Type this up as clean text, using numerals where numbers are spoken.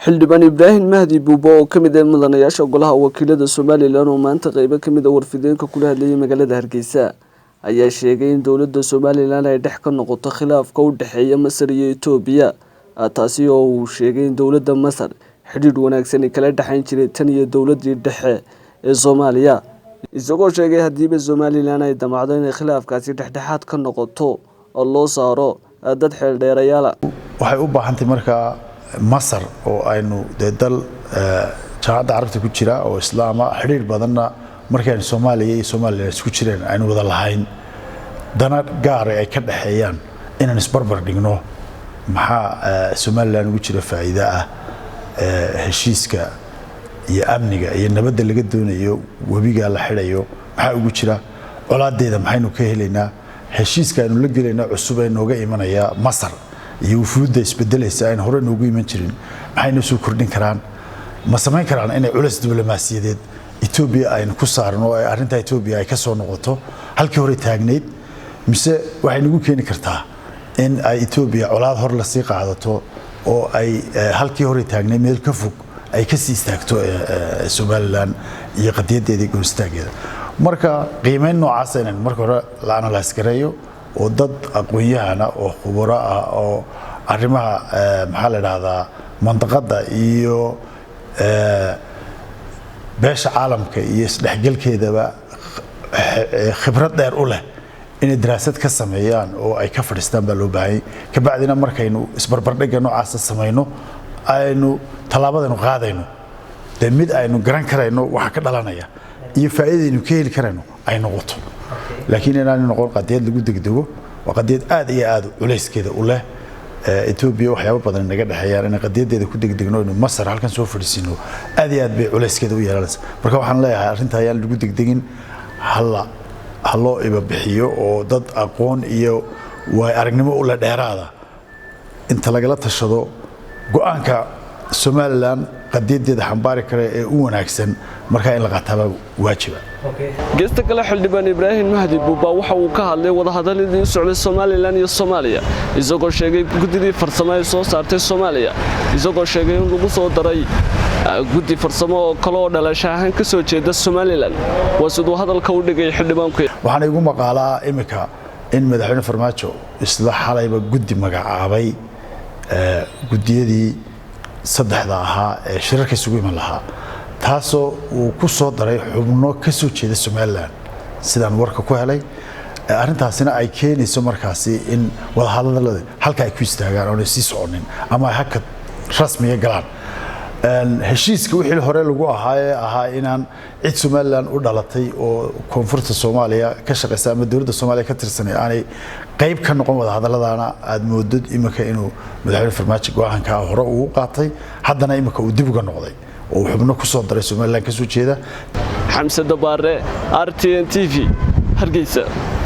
Xildhibaan Ibraahim Mahdi Buuba oo ka mid ah mudanayaasha golaha wakiilada Somaliland oo maanta qeybo ka mid ah warfideenka kula hadlayay magaalada Hargeysa ayaa sheegay in dowladda Somaliland ay dhex ka noqoto khilaafka u dhexeeya Masar iyo Itoobiya, taasi oo uu sheegay in dowladda Masar xidhiidh wanaagsan ay kala dhexayn jiray tan iyo dowladii dhexe ee Soomaaliya, isagoo sheegay haddiiba Somaliland ay damacdo inay khilaafkaasi dhexdhexaad ka noqoto oo loo saaro dad xeeldheerayaala. Waxay u baahantay markaa Masar oo aynu dee dal Jaamacadda Carabta ku jira oo Islaama, xidhiir badanna markii aynu Soomaaliya iyo Somaliland isku jireen aynu wada lahayn, dana gaara ay ka dhexeeyaan, inaan isbarbar dhigno maxaa Somaliland ugu jira faa'iido ah heshiiska iyo amniga iyo nabadda laga doonayo, webiga la xidhayo maxaa ugu jira, colaadeeda maxaynu ka helaynaa, heshiiska aynu la gelayna cusub ee nooga imanaya Masar iyo wufuudda isbedelaysa aynu hore noogu iman jirin maxaynu soo kordhin karaan, ma samayn karaan inay culays diblomaasiyadeed Etoobiya aynu ku saarno oo arrinta Etoobiya ay ka soo noqoto halkii hore taagnayd, mise waxay nagu keeni kartaa in ay Etoobiya colaad hor lasii qaadato oo ay halkii hore taagnayd meel ka fog ay ka sii istaagto Somaliland iyo qadiyadeeda iyo goonistaaggeeda. Marka qiimeyn noocaasa inaynu marka hore la analyse gareeyo oo dad aqoon-yahana oo khubaro ah oo arrimaha, maxaa la idhahdaa, mandaqadda iyo beesha caalamka iyo isdhexgelkeedaba khibrad dheer u leh inay daraasad ka sameeyaan oo ay ka fadhiistaan baa loo baahanyay. Kabacdina markaynu isbarbardhigga noocaasa samayno, aynu tallaabadaynu qaadayno dee mid aynu garan karayno waxa ka dhalanaya iyo faa'iidaynu ka heli karayno ay noqoto, laakiin inaanu noqon qadiyad lagu degdego. Waa qadiyad aad iyo aad culayskeeda u leh. Etoobiya waxyaabo badan naga dhexeeyaan, inaan qadiyadeeda ku degdegno, inuu Masar halkan soo fadhiisino, aad iyo aad bay culayskeeda u yeelanaysa. Marka waxaan leeyahay arrinta ayaan lagu degdegin, hala ha loo iba bixiyo oo dad aqoon iyo waay aragnimo ula dheeraada inta lagala tashado, go'aanka Somaliland qadiyadeeda xambaari kara ee u wanaagsan markaa in la qaataabaa waajiba. Geesta kale, xildhibaan Ibraahim Mahdi Buuba waxa uu ka hadlay wadahadaladii u socday Somaliland iyo Soomaaliya, isagoo sheegay guddidii farsamo ay soo saartay Soomaaliya, isagoo sheegay in lagu soo daray guddi farsamo oo kale oo dhalasho ahaan ka soo jeeda Somaliland. Waa siduu hadalka u dhigay xildhibaanku. Waxaana igu maqaalaa iminka in Madaxweyne Farmaajo isla xalayba guddi magacaabay, guddiyadii saddexda ahaa ee shirarka isugu iman lahaa, taasoo uu ku soo daray xubno ka soo jeeda Somaliland sidaan warka ku helay. Arrintaasina ay keenayso markaasi in wadahadalada halka ay ku istaagaan oonay sii soconin ama ay hakad rasmiga galaan. Heshiiska wixii hore lagu ahaa ee ahaa inaan cid Somaliland u dhalatay oo koonfurta Soomaaliya ka shaqeysa ama dowladda Soomaaliya ka tirsanay aanay qayb ka noqon wadahadaladana, aad moodid iminka inuu Madaxweyne Farmaajo go'aanka hore ugu qaatay, haddana iminka uu dib uga noqday oo uu xubno ku soo daray Somaliland ka soo jeeda. Xamse Dabaare, RTN TV, Hargeysa.